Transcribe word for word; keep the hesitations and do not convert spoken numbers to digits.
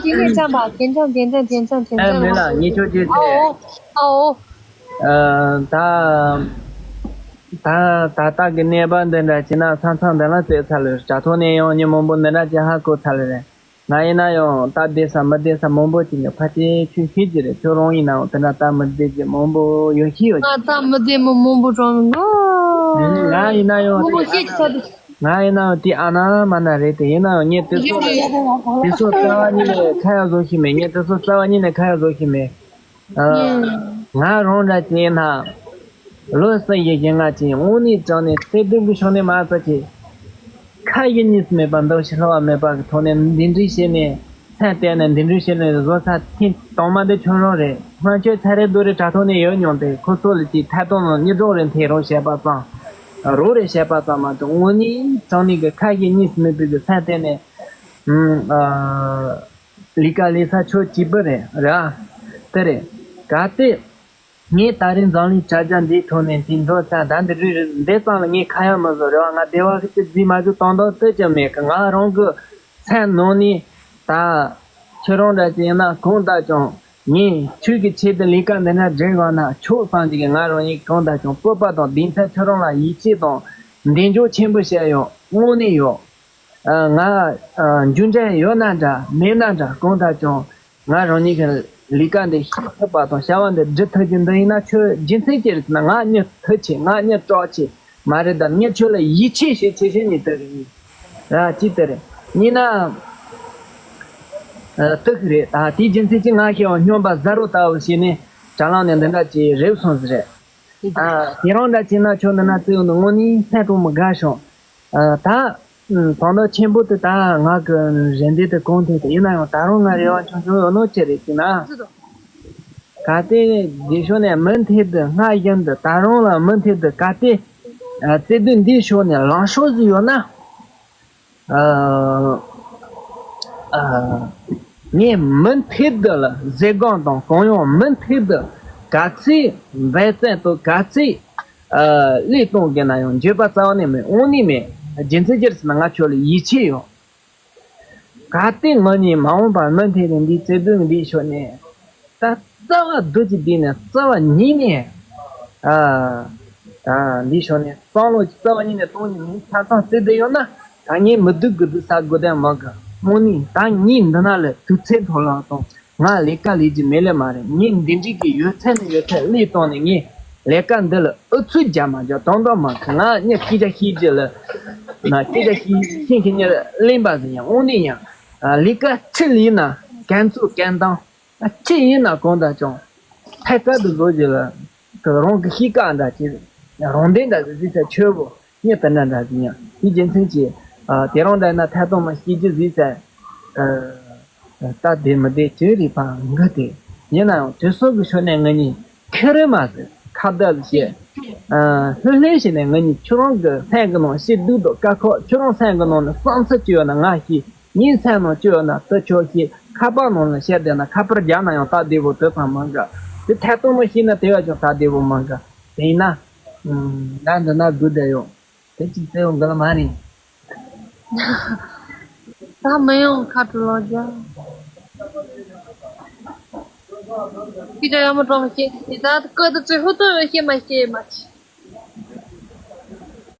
དེ་ནས་བརྩམས་པ་དེ་འཚམ་དེ་འཚམ་དེ་འཚམ་དེ་ཨ་འཚམ་མི་ལ་ངས་ཁྱོད་ཅེས་ཨ་ཟེར། ཨོ། ཨ་ཨོ། ཨ། ད་ད་ད་ལྟ་གི་གནས་བབ་འདི་འདྲ་བྱས་ན་ས་མཚམས་འདི་ལ་བཙལ་ཚར་ལེ་རེད། དྲ་ཐོག་ནས་ཡང་མྱི་མང་པོ་འདི་འདྲ་ཅིག་ཧ་གོ་ཚར་ལེ་རེད། ང་ཡིན་ན་ཡང་སྟབས་བདེ་ས་མི་བདེ་ས་མང་པོ་ཅིག་ནས་ཕལ་ཆེར་ཁྱོད་ཤེས་ཀྱི་རེད། ཁྱོད་རང་ཡིན་ན་ཡང་དེ་འདྲ་སྟབས་མི་བདེ་རྒྱུ་མང་པོ་ཡོད་ཤེས་ཡོད། ང་སྟབས་མི་བདེ་མི་མང་པོ་གྲོངས་མི་འགྲོ། ང་ཡིན་ན་ཡང་མང་པོ་ཤེས་ཀྱི་ས་དེ། ང་ཡིན་ན་ཡང་དེ་ཨ་ན་མ་ན་རེད་དེ། ཡིན་ན་ཡང་ངས་དེ་ཚོ་དེ་ཚོ་རྩ་བ་ཉིད་ནས་ཁ་ཡག་བཟོ་ཤེས་མེད། ངས་དེ་ཚོ་རྩ་བ་ཉིད་ནས་ཁ་ཡག་བཟོ་ཤེས་མེད། ཨ། ང་རང་འདྲ་ཅིག་ཡིན་ན། ལོ་གསུམ་བཞི་བཞི་ལྔ་ཅིག་དངོས་གནས་དྲང་ནས་བརྩེ་དུང་གི་ཕྱོགས་ནས་མ་རྩ་ཅིག་ཁ་ཡིག་གཉིས་སུ་མེད་པ་འདུ་ཤེས་བསླུ་བ་མེད་པ་གི་ཐོག་ནས་འདི་འདྲའི་བྱས་ནས་སེམས་གཏད་ནས་འདི་འདྲའི་བྱས་ནས་བཟོ་ས་ཐེངས་དང་མ་འདི་ཁྱོད་རང་རེད། སྔོན་ཆད་ཚན་རིག་རྡོ་རིང་དྲ་ཐོག་ནས་ཡོད་མྱོང་དེ། ཁོ་ཚོ་ལ་ཅིག་ཐད་གཏོང་ནང་གཉིད་སྒྲོག་རེ་འཐེན་རོགས་བྱས་པ་ཙམ། རོགས་རེ་བྱས་པ་ཙམ་མ་གཏོགས་དངོས་གནས་དྲང་གནས་ཀྱི་ཁ་ཡིག་གཉིས་སུ་མེད་པའི་གི་སེམས་གཏད་ནས། ཨ། ལས་ཀ་ལས་ས་ཆོས་གཅིག་པུ་རེད་ར། དེ་རེད། གལ་ཏེ། ངས་ད་རེས་འཛམ་གླིང་དྲ་རྒྱ་འདིའི་ཐོག་ནས་ཅིག་འགྲོ་ཚར། ད་འདི་རུ་འདི་ཙམ་ལ་ངས་ཁ་ཡག་མི་བཟོ་རེད་བ། ང་བདེ་བ་གི་ཅི་རྫིས་མ་རྫིས་གཏོང་འདོད་ཏི་ཅི་མེད་གི། ང་རང་གི་སེམས་ནང་ནས་ད་ཁྱེད་རང་འདྲ་ཅིག་ཡིན་ན་གང་ལྟར་ཀྱང་ངས་ཁྱོད་ཀྱི་ཆེད་དུ་ལས་ཀ་འདི་འདྲ་སྒྲུབ་ཡོང་ན་ཆོག་བསམ་གྱི་གི། ང་རང་ཉིད་གང་ལྟར་ཀྱང་སྤོབས་པ་དང་གདེང་ཚད་ཁྱོད་རང་ལ་ཡིད་ཆེས་དང་གདེང་འཇོག་ཆེན་པོ་བྱས་ཡོད། དངོས་གནས་ཡོད། ཨ། ང་ཨ། འཇུ་འབྲས་ཡོད་ན་འདྲ་མེད་ན་འདྲ་གང་ལྟར་ཀྱང་ང་རང་ཉིད་ཀྱི་ལས་ཀ་འདི་ཤེས་ཐུབ་པ་དང་བྱ་བ་འདི་སྒྲུབ་ཐུབ་རྒྱུ་འདི་ཡིན་ན། ཁྱོད་རྒྱུ་མཚན་ཅི་རེད་ཟེར་ན། ང་མྱི་མཐུ་ཆེ། ང་མྱི་དྲག་ཆེ་མ་རེད་ད། ངས་ཁྱོད་ལ་ཡིད་ཆེས་བྱེད་ཆེ་ཞིག་ནས་དེ་རེད། ཨ། ཅི་དེ་རེད། ཡིན་ན་ཨ། དེ་གི་རེད། ད་དེའི་རྒྱུ་མཚན་གྱིས་ང་ཤེས་པ་སྨྱོན་པ་གཟའ་རུ་ལྟ་བུ་བྱས་ནས་དྲ་ལམ་ནས་འདི་འདྲ་ཅིག་རེད་སོང་ཟིག་རེད། ཨ། དེ་རང་འདྲ་བྱས་ན་ཁྱོད་འདི་ན་བཙལ་ཡོང་དུས་དངོས་གནས་སེམས་གྲོགས་མི་དགའ་བྱུང་། ཨ། ད་དོན་དག་ཆེན་པོ་དེ་ད་ང་གི་རེ་འདུན་དེ་གོང་དེ་དེ་ཡིན་ན་ཡང་ད་རུང་ང་རེ་བ་ཆུང་ཆུང་ཡོད་ནོ་ཅི་རེད་ཟེར་ན། གལ་ཏེ་རྗེས་ཕྱོགས་ནས་མུ་མཐུད་དུ་སྔར་བཞིན་དུ་ད་རུང་ལ་མུ་མཐུད་དུ་གལ་ཏེ་ཨ། བརྩེ་དུང་འདིའི་ཕྱོགས་ནས་ལངས་ཕྱོགས་ཟིག་ཡོད་ན། ཨ། ཨ། ངས་མུ་མཐུད་དུ་ལ་ཟས་སྐོམ་དང་གང་ཡོང་མུ་མཐུད་དུ་ག་ཚོད་འབད་བརྩོན་དང་ག་ཚོད་ཨ། བློས་གཏོང་དགོས་ན་ཡང་འགྱོད་པ་རྩ་བ་ནས་མེད། དངོས་གནས་མེད། རྒྱུ་མཚན་ཅི་རེད་ཟེར་ན་ང་ཁྱོད་ལ་ཡིད་ཆེས་ཡོད། གལ་ཏེ་ང་གཉིས་མ་འོངས་པར་མུ་མཐུད་དུ་འདིའི་བརྩེ་དུང་འདིའི་ཕྱོགས་ནས། ད་རྩ་བ་རྡོ་གཅིག་བསྡད་ནས་རྩ་བ་ཉིད་ནས། ཨ། ད་འདི་ཕྱོགས་ནས་བསམ་བློ་རྩ་བ་ཉིད་ནས་གཏོང་རྒྱུ་མིན། ཆ་ཚང་བརྩེ་དུང་ཡོད་ན་ད་ངས་མི་སྡུག་དགུ་སྡུག་ཟ་དགོས་དོན་མང་གི། དངོས་གནས་ད་ངས་འདི་ན་ལ་དུས་ཚོད་འཕྲོ་བརླག་དང་ང་ལས་ཀ་ལས་རྒྱུ་མེད་ལེ་མ་རེད། ངས་འདི་འདྲའི་གི་ཡོད་ཚད་ནས་ཡོད་ཚད་བློས་བཏང་ནས་ངས་ལས་ཀ་འདི་ལ་ཨུ་ཚུགས་རྒྱག་མ་རྒྱག་དོན་དག་མང་གི། ང་གཉིས་སྐད་ཆ་བཤད་རྒྱུ་ལ་ན་སྐད་ཆ་བཤད་ཤེས་མཁན་གཉིས་གླེན་པ་ཟིག་ཡིན། དངོས་གནས་ཡང་ལས་ཀ་ཁྲི་ལས་ན་གན་ཚུགས་གན་དང་། ཨ། ཅི་ཡིན་ན་གང་ལྟར་ཀྱང་ཐད་ཀར་དུ་བཟོ་རྒྱུ་ལ་དུ་རང་གི་གཤིས་ཀ་འདྲ་ཅིག་རང་བདེན་འདྲ་ཟིག་ཟེར་ཆོས་པོ་ཉིད་དུ་འདྲ་འདྲ་ཟིག་ཡང་དེའི་རྒྱུ་མཚན་གྱིས། ཨ། དེ་རང་འདྲ་ན་ཐད་གཏོང་མ་ཤེས་རྒྱུ་ཟིག་ཟེར། ཨ། ད་བདེ་མི་བདེ་ཅི་རིགས་པ་འགི་སྟེ། ཡིན་ན་ཡང་དུས་སོགས་ཀྱི་ཤུལ་ནས་ང་གཉིས་ཁེ་རེ་མ་ཟེར་ཁ་བརྡ་ཟིག་བྱས། ཨ། ལྷོད་ལྷོད་བྱས་ནས་ང་གཉིས་ཁྱོད་རང་གི་སེམས་ཀྱི་ནང་སྐྱིད་སྡུག་དང་དཀའ་ཁག་ཁྱོད་རང་སེམས་ཀྱི་ནང་ནས་བསམ་ཚུལ་ཅི་ཡོད་ན་ང་ཤེས། ངའི་སེམས་ནང་སྐྱོ་ཡོད་ན་དེ་ཁྱོད་ཤེས། ཁ་པར་ནང་ལ་བཤད་བསྡད་ན་ཁ་པར་རྒྱག་ན་ཡང་སྟབས་བདེ་པོ་དེ་ཙམ་མང་གི། དེ་ཐད་གཏོང་མ་ཤེས་ན་དེ་བས་ཀྱང་སྟབས་བདེ་པོ་མང་གི། དེ་ཡིན་ན། ཨུམ། ང་འདི་ན་སྡོད་བསྡད་ཡོད། དེ་གཅིག་བཙལ་ཡོང་གི་ལ་མ་རེད། ད་མི་ཡོང་ཁ་བྲོ་ལོ་རྒྱ། ཁྱེད་ཅག་ཡག་མོ་གྲོགས་ཤེས་དེ་ད་ཀོ་ད་ཚོད་ཧུ་ཏོ་ཡོད་ཤེས་མ་ཤེས་མ་ཆི།